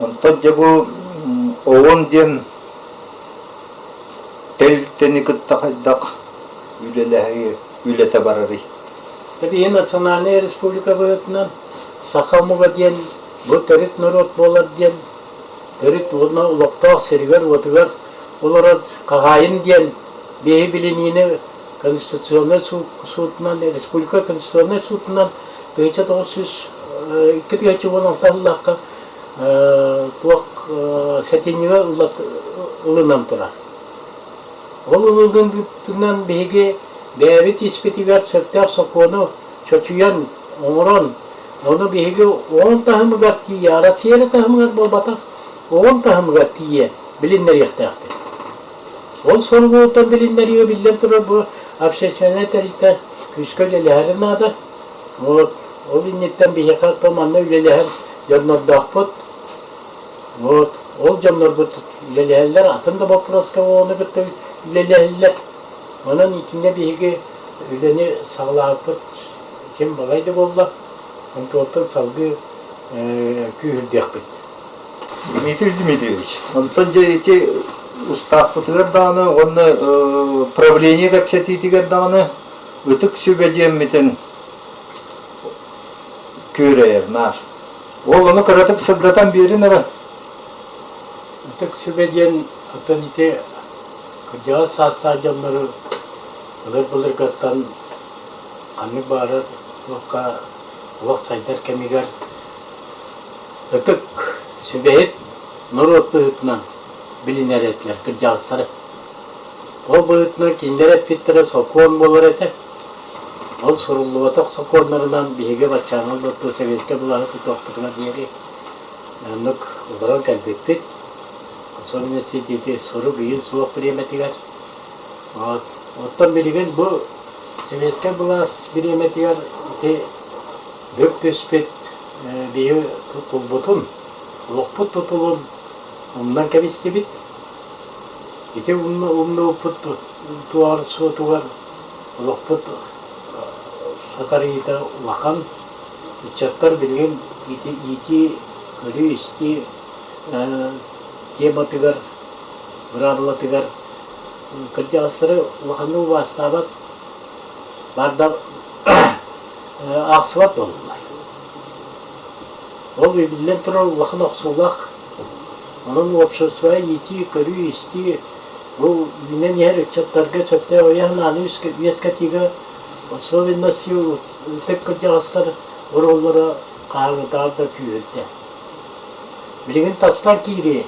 Онтон дьэ бу ООН диэн тэрилтэни кытта хайдах үлэлэһии үлэтэ барарый? Биһи национальнай республика быһыытынан саха омуга диэн бу төрүт норуот буолар диэн төрүт уонна олохтоох сиригэр-уотугар олорор хаһаайын диэн биһи билиниини Конституционнай суутунан республика Конституционнай суутунан 1902 2016 сыллаахха туох сэтинньигэ ылынан турар. Ол ылыллыбытынан биһиги бэйэбит испитигэр сөптөөх сокуону чочуйан, оҥорон, ону биһиги оон таһымыгар тиийэ, Россия эрэ таһымыгар буолбатах, оон таһымыгар тиийэ билиннэриэхтээхпит. Ол соругуттан билиннэриигэ биллэн турар бу общественнай тэрилтэ күүскэ үлэлэһэрэ наада. Вот ол инниттэн биһиэхэ то манна үлэлэһэр дьоннордоохпут. Вот ол дьоннорбут үлэлэһэллэр, атын да боппуруоска ону кытта үлэлэһэллэр. Онон итиннэ биһиги үлэни саҕалаабыппыт син балай да буолла. Онтуоттан салгыы күүһүрдүөхпүт. Дмитрий Дмитриевич, онтон дьэ ити устаахпытыгар даҕаны уонна правление кэпсэтиитигэр даҕаны ытык сүбэ диэммитин күөрэйэр наар. Ол ону кыратык сырдатан биэрин эрэ. Ытык сүбэ диэн оттон ити кырдьаҕас саастаах дьоннору былыр-былыргаттан ханнык баҕарар туохха олох сайдар кэмигэр ытык сүбэһит норуот быһыытынан билинэр этилэр кырдьаҕастары. Ол быһыытынан кинилэр эппиттэрэ сокуон буолар этэ. Ол суруллубатах сокуоннарынан биһиги баччааҥҥа олордуу сэбиэскэй былааһы тутуохпутугар диэри оннук олорон кэлбиппит. Особенности ити сурук ыйын суох бириэмэтигэр. Вот. Оттон билигин бу сэбиэскэй былаас бириэмэтигэр ити бүк түспүт биһи тутулбутун, олохпут тутулун умнан кэбистибит. Ити умнубуппут туоҕар суотугар олохпут сатарыйыыта улахан. Ыччаттар билигин иитии, көрүү-истии тематыгар, быраабылатыгар кырдьаҕастары улаханнык убаастаабат, баарда аахсыбат буоллулар. Ол биллэн турар улахан охсуулаах. Онон уопсастыба иитии, көрүү-истии бу үүнэн иһэр ыччаттарга сөптөөх өйө-санааны үөскэтиигэ особенности ытык кырдьаҕастар оруоллара хаһааҥҥытааҕар да күүһүрдэ. Билигин тастан киирии,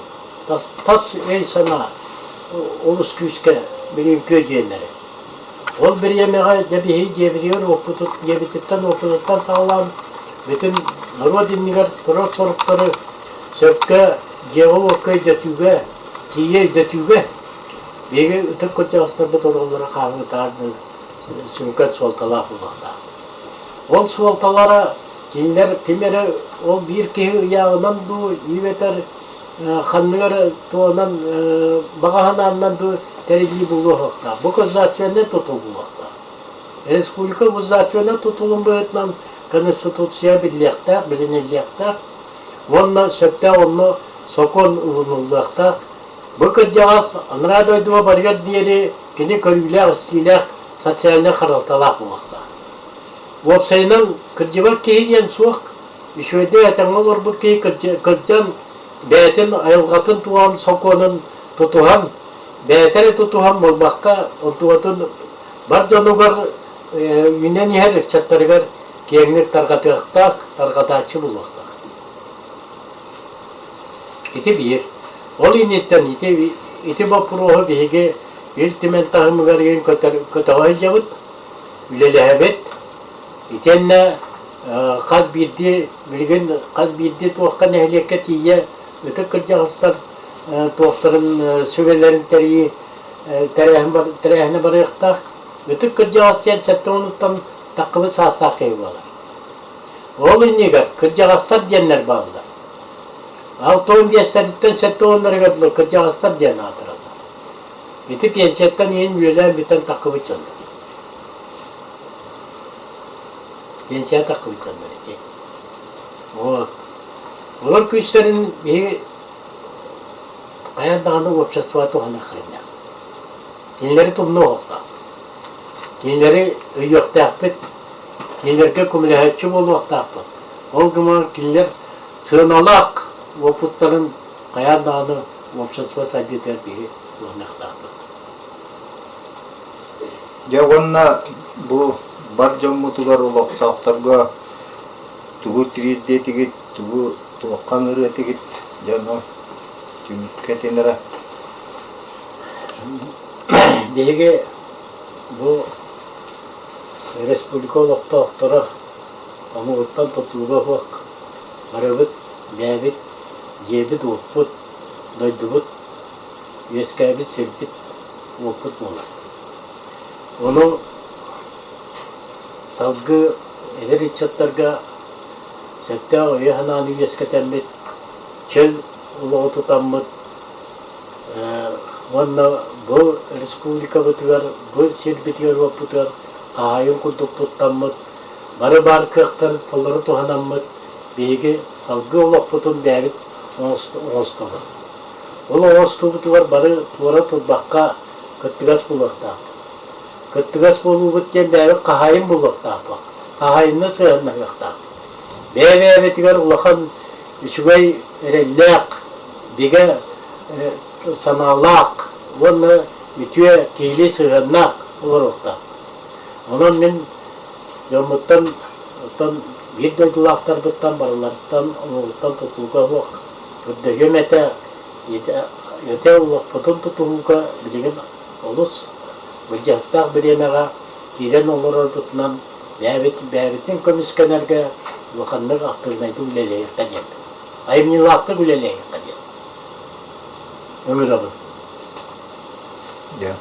тас, тас өй-санаа олус күүскэ билигин күөдьүйэллэрэ. Ол бириэмэҕэ дьэ биһиги дьиэбитигэр дьиэбититтэн-уоппутуттан саҕалаан бүтүн норуот иннигэр турар соруктары сөпкө дьиэҕэ-уокка өйдөтүүгэ, тиийэ өйдөтүүгэ биһиги ытык кырдьаҕастарбыт оруоллара хаһааҥҥытааҕар да сүҥкэн суолталаах буолуохтаах. Ол суолталара кинилэр ким эрэ ол биир киһи ыйааҕынан дуу, эбэтэр ханнык эрэ туонан баҕа санааннан дуу тэриллии буолуохтаах. Бу государственнай тутул буолуохтаах. Республика государственнай тутулун быһыытынан Конституция биллиэхтээх, билиниллиэхтээх уонна сөптөөх онно сокуон ылыныллыахтаах. Бу кырдьаҕас анараа дойдуга барыар диэри кини көрүүлээх-истиилээх социальнай харалталаах буолуохтаах. Уопсайынан, кырдьыбат киһи диэн суох, үчүгэйдик этэҥҥэ олорбут киһи кырдьан бэйэтин айылҕатын туһан сокуонун тутуһан, бэйэтэ эрэ тутуһан буолбакка, онтугатын бар дьонугар үүнэн иһэр ыччаттарыгар киэҥник тарҕатыахтаах, тарҕатааччы буолуохтаах. Ити биир. Ол инниттэн ити, ити боппуруоһу биһиги Ил Түмэн таһымыгар иһин көтөҕө сылдьабыт, үлэлэһэбит. Итиэннэ хас биирдии билигин хас биирдии туохха нэһилиэккэ тиийэ ытык кырдьаҕастар туохтарын сүбэлэрин тэрийии тэрээһин тэрээһинэ барыахтаах. Ытык кырдьаҕас диэн сэттэ уонуттан таххыбыт саастаах киһи буолар. Ол иннигэр кырдьаҕастар диэннэр бааллар. 65-тэриттэн 70-ларыгар дылы кырдьаҕастар диэн аатыраллар. Ити пенсияттан иһин үөлээн бүтэн таххыбыт дьоннор. Пенсия таххыбыт дьоннор ити. Вот. Олор күүстэрин биһиги хайаан даҕаны уопсастыба туһаныаххайна. Кинилэри тумнуохтаах. Кинилэри өйүөхтээхпит, кинилэргэ көмөлөһөөччү буолуохтаахпыт. Ол гынан кинилэр сыаналаах уопуттарын хайаан даҕаны уопсастыба сайдыытыгар биһи туһаныахтаахпыт. Дьэ уонна бу бар дьоммутугар олохтоохторго тугу тириэрдиэтигит, тугу туохха ыҥырыатыгыт дьону түмүккэ этин эрэ. Биһиги бу республика олохтоохторо омугуттан тутулуга суох барыбыт бэйэбит дьиэбит-уоппут, дойдубут үөскээбит сирбит уоппут буолар. Ону салгыы эдэр ыччаттарга сөптөөх өйү-санааны үөскэтэммит, чөл олоҕу тутаммыт уонна бу республикабытыгар, бу сирбитигэр-уоппутугар хаһаайын курдук туттаммыт, бары баар кыахтары толору туһанаммыт, биһиги салгыы олохпутун бэйэбит оҥостобут. Ол оҥостуубутугар бары туора турбакка кыттыгас буолуохтаахпыт. Кыттыгас буолуубут диэн бэйэбит хаһаайын буолуохтаахпыт. Хаһаайынна сыһыаннаһыахтаахпыт. Бэйэ-бэйэбитигэр улахан үчүгэй эрэллээх, бигэ санаалаах уонна үтүө киһилии сыһыаннаах олоруохтаах. Онон мин дьоммуттан, оттон биир дойдулаахтарбыттан барыларыттан омугуттан тутулуга суох көрдөһүөм этэ, этэ олохпутун тутуһууга билигин олус былдьаһыктаах бириэмэҕэ киирэн олорорбутунан бэйэбит бэйэбитин көмүскэнэргэ улаханнык актыыбынайдык үлэлэһиэххэ диэн, айымньылаахтык үлэлэһиэххэ диэн ыҥырабын. Дьэ.